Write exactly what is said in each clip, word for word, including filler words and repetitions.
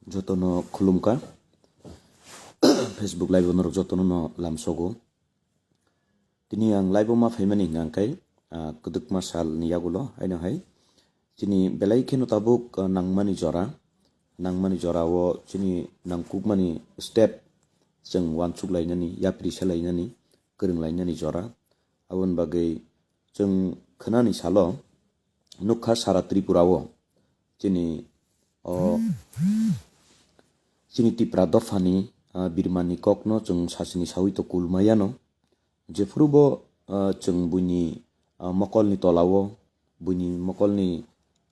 Jotono khulumkha. Facebook live o norok jotono no lamsogo. Tini ang live o ma phaimani hwnkha khe, ah, kwdwkma sal ni yagulo haino hai chini belai kheno tabuk, ah, nangmani jora, nangmani jora o chini nangkukmani step chwng uansuk lainani, yapri se lainani, kwrwng lainani jora. Aboni bagwi chwng khwnani salo nukha sara Tripura o chini o chini Tipra dophani, ah, birmani kokno chwng sasini sawi to kulmayano. Jephuru bo, ah, chwng buini, ah, mokolni tolao, buini mokolni,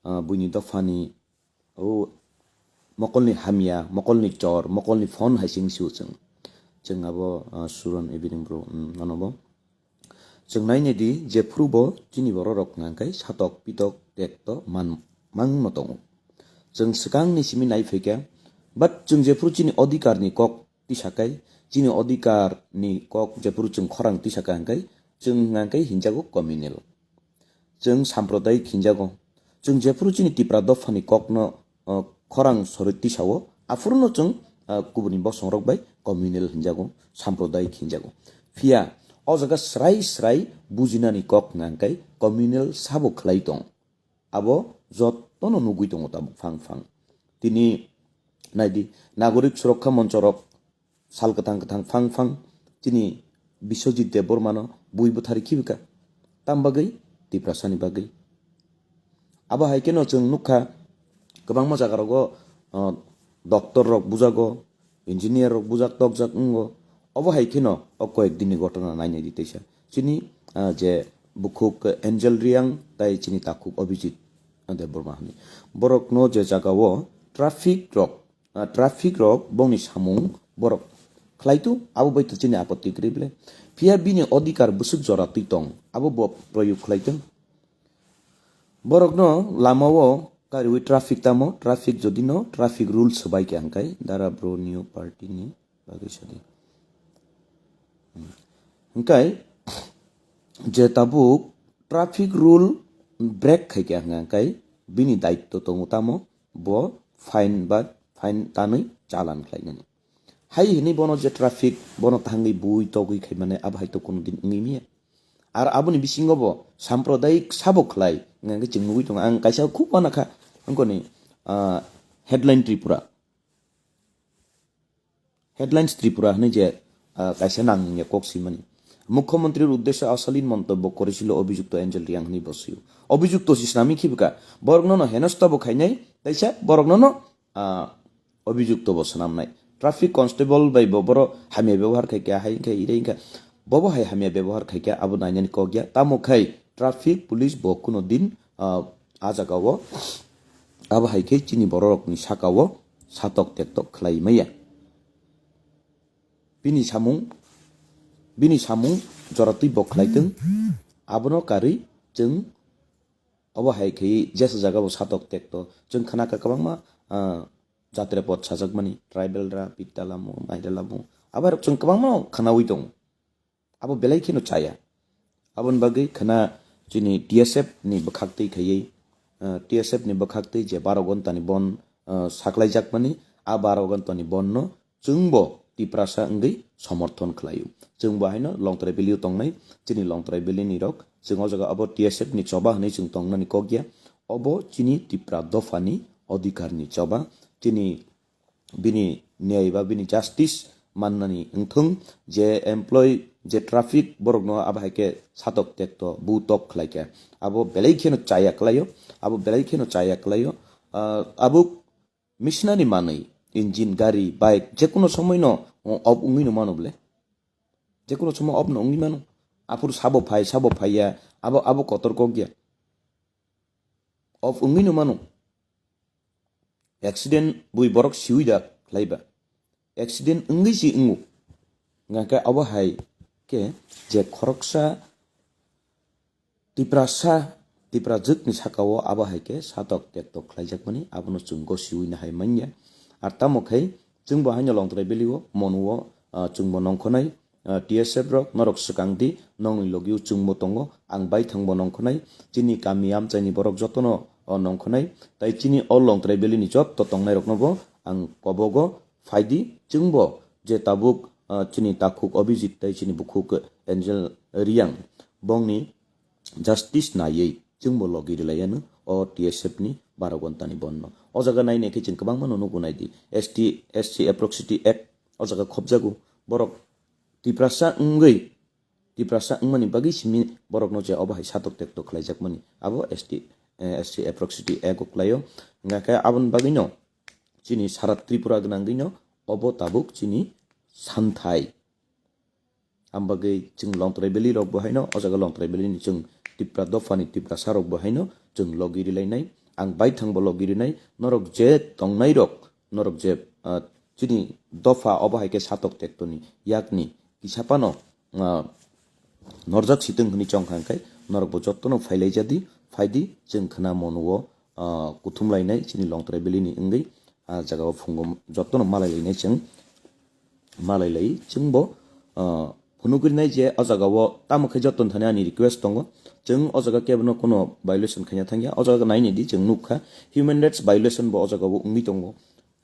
ah, buini dophani o mokolni hamya, mokolni chor, mokolni phone hai sing sio chwng. Chwng abo, ah, Suron Evening Bro, mm, nono bo. Chwng nainai di, jephuru bo chini bororok hwnka khe satok pitok tekto man, mangno tongo. Chwng swkangni simi nai phaikha, but chwng jephuru chini odhikarni kok tisa kai, chini odhikarni kok jephuru chwng khorang tisa kai hwnkhe, chwng hwnka khe hinjago communal. Chwng sampradayik hinjago. Chwng jephuru chini Tipra dophani kokno, uh, khorang sorwi tisao, aphuru no chwng, uh, kubuni bosongrok bai communal hinjago, sampradayik hinjago. Phiya o jaga srai srai bujinani kok hwnka khe communal sabo khlai tong. Abo jotono nugwi tongo tabuk phang phang. Tini naidi, Nagorik Surokha Monchorok sal kwthang kwthang phang phang chini Biswajit Debbarmano bui bwthari khibika. Tam bagwi? Tiprasani bagwi. Abo hai kheno chwng nukha, kwbangma jaga rogo, uh, doctor rok bujago, engineer rok bujak tokjak wngo. Obo hai kheno o koyek din ni gotona nainai di teisa. Chini, ah, je bukhuk Angel Riang tai chini takhuk Abhijit Debbarma hwnwi. Borokno je jaga o traffic rok, ah, traffic rok bongni samung borok khlaitu, abo bai to chini apotti kwrwi ble. Phiya bini odhikar bwswk jora twi tong, abo bo proyog khlaitwng. Borokno lamao kariwi traffic tamo, traffic jodi no traffic rule swbai khe hwnkhai dara bro new party ni bagwi sadi. Hwnkhai je tabuk traffic rule break khai khe hwnkhai bini daitto tongo tamo bo fine ba fine tanwi chalan khlainani. Hai hwnwi bono je traffic bono thangwi bui togwi khaimani abo hai to kono din wngwi manya. Ar aboni bisingo bo sampradayik sabo khlai, hwnka khe chwng nugwi tongo. Ang kaisa khub uanakha, wngkoni, ah, Headline Tripura. Headlines Tripura hwnwi je, ah, kaisa nangmungya kok swimani. Mukhyamantrir uddeshe ashalin montobyo koresil obhijukto Angel Riang hwnwi bo swio. Obhijukto si swnamwi khibika. Borokno no henosta bo khainai, taisa borokno no, ah, obhijukto bo swnamnai. Traffic constable bai bo boro hamya bebohar khai kha, hai khe ire wngkha. Bobo hai hamya bebohar khai kha, abo nainani kok ya. Tamo khai traffic police bo kuno din, ah, a jaga o, abo hai khe chini bororokni saka o satok tektok khlai maya. Bini samung, bini samung joratwi bo khlai tong, abono karwi chwng obo hai khe jesa jaga bo satok tekto. Chwng khna kha kwbangma, ah, jatre pod sajakmani, tribal ra, pitta lamo, maira lamo. Abo hai rok chwng kwbangma khnaui tongo. Abo belai kheno chaya. Aboni bagwi khna chini T S F ni bwkhaktwi khaiwi, ah, T S F ni bwkhaktwi je baro ghonta ni bon, ah, saklaijakmani, a baro ghonta ni bon no chwngbo Tiprasa wngwi somorthon khlaio. Chwngbo haino Longtrai Valley o tongnai, chini Longtrai Valley ni rok, chwng o jaga abo T S F ni choba hwnwi chwng tongnani kok ya. Obo chini Tipra dopha ni odhikar ni choba, chini bini niyai ba bini justice mannani wngthung, je employee, je traffic borokno abo hai khe satok tekto, bu tok khlai kha. Abo belai kheno chaya khlaio, abo belai kheno chaya khlaio. Ah, abo missionary manwi, engine, gari, bike, jekono somoino off wngwi no mano bole. Jekono somo off no wngwi mano. Aphuru sabo phai, sabo phaiya, abo, abo kotor kok ya. Off wngwi no mano. Accident bui borok siwi da khlaiba. Accident wngwi si wngo. Hwnka khe abo hai khe je khoroksa Tiprasa, Tiprajwkni saka o abo hai khe satok tektok khlaijakmani, abono chwng gosiwi nahai manya. Ar tamo khai chwngbo haino Longtrai Valley o, Monu o, ah, chwngbo nongkhonai, ah, T S F rok, norok swkang di, nongni logi o chwngbo tongo, ang baithangbo nongkhonai, chini kami amchaini borok jotono, o nongkhonai, tai chini o Longtrai Valley ni jotto tongnai rokno bo ang kobogo phaidi, chwngbo je tabuk, ah, chini takhuk Abhijit tei chini bukhuk Angel Riang bongni justice naiwi chwngbo logi rwlaiano o T S F ni baro ghonta ni bondo. O jaga nainai khe chwng kwbangma no nugo naidi, S T, S C Atrocity Act o jaga khopjago, borok Tiprasa wngwi, Tiprasa wngmani bagwi simi borokno je obo hai satok tektok khlaijakmani, abo S T, eh, S C Atrocity Act o khlaio. Hingkha khe aboni bagwino chini sara Tripura gwnangwino obo tabuk chini santhai. Ang bagwi chwng Longtrai Valley rok bo haino, o jaga Longtrai Valley ni chwng Tipra dopha ni Tiprasa rok bo haino chwng logi rwlainai, ang baithang bo logi rwnai, norok je tongnai rok, norok je, ah, chini dopha obo hai khe satok tektoni yakni kisa phano, ah, norjak sitwng hwnwi chong kha, hwnkhe norok bo jotono phailaijadi, phaidi chwng khna monuo, ah, kuthum lainai chini Longtrai Valley ni wngwi, ah, jaga o phungo jotono malai lainai chwng. Malai lai chwngbo, ah, phunugwi nai je o jaga o tamo khe joto thani ani request tongo. Chwng o jaga kebono kuno violation khaina thangya. O jaga naini di chwng nukha human rights violation bo o jaga o wngwi tongo.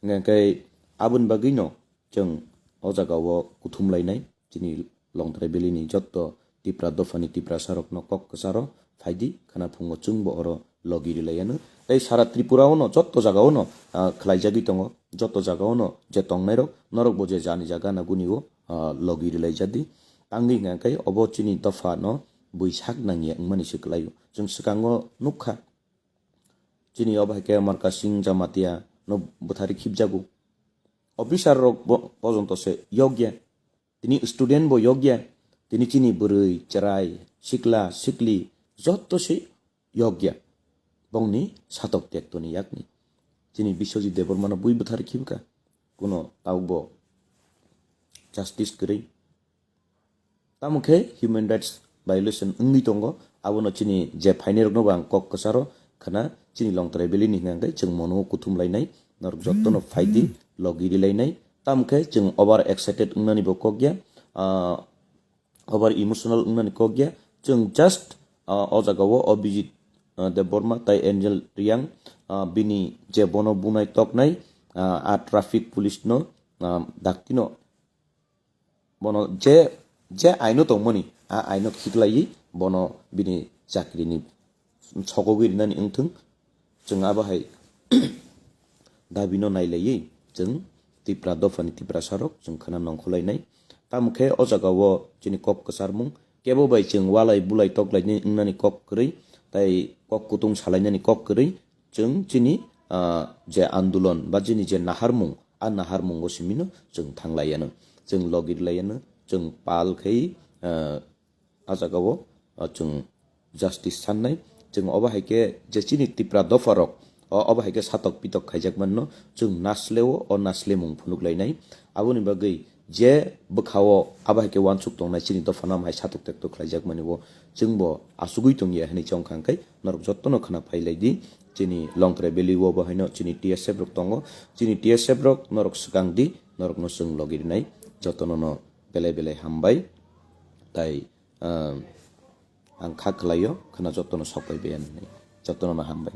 Hingkhe aboni bagwino chwng o jaga o kuthum lainai. Chini Longtrai Valley ni joto Tipra dophani Tiprasa rokno kok kwcharo phaidi khana phungo chwngbo oro logi rwlaiano. Tei sara Tripura ono joto jaga ono, ah, khlaijagwi tongo. Joto jaga ono je tongnairok, norok bo je jani jaga na guni o, ah, logi rwlaijadi. Tangwi hwnka khe obo chini dopha no bui sak nangya wngmani se kwlaio. Chwng swkango nukha, chini obo hai khe Markasing Jamatia no bwthari khibjago. Officer rok bo, pojonto se yokya. Tini student bo yokya, tini chini bwrwi, chwrai, sikla, sikli, joto se yokya. Bongni satok tektoni yakni. Chini Biswajit Debbarma no bui bwthar khibka. Kuno tabuk bo justice kwrwi. Tamo khe human rights violation wngwi tongo. Abono chini je phainai rokno bo ang kok kwcharo khana chini Longtrai Valley ni hwnka khe chwng mono kuthum lainai. Norok jotono phaidi logi rwlainai. Tamo khe chwng over excited wngnani bo kok ya, ah, over emotional wngnani kok ya. Chwng just, ah, o jaga o Abhijit, ah, Debbarma tai Angel Riang, ah, bini je bono bunai toknai, ah, a traffic police no, ah, daktino bono je, je aino tongmani, a aino khiklaiwi bono bini chakrini sogogwi rinani wngthwng. Chwng abo hai dabino nailaiwi chwng Tipra dophani Tiprasa rok chwng khana nongkhorlainai. Tamo khe o jaga o chini kok kwcharmung kebo bai chwng walai bulai toklainai wngnani kok kwrwi, tai kok kutung salainani kok kwrwi, chwng chini, ah, je andolon ba chini je naharmung, a naharmungo simino chwng thanglaiano, chwng logirlaiano, chwng pal khai, ah, a jagao, ah, chwng justice sannai. Chwng obo hai khe je chini Tipra dopha rok, o, obo hai khe satok pitok khaijak manno, chwng nasleo o naslemung phunuk lainai. Aboni bagwi je bwkhao abo hai khe wansuk tongnai chini dopha nam hai satok tektok khlaijak mani o chwngbo asugwi tongya hwnwi chong kha, hwnkhe norok jotono khna phai lai di. Chini Longtrai Valley o bo haino chini T S F rok tongo. Chini T S F rok norok swkang di, norokno chwng logi rinai. Jotono no belai belai hambai. Tai, ah, ang kha khlaio, khna jotono sok pai baiya nini. Jotono no hambai.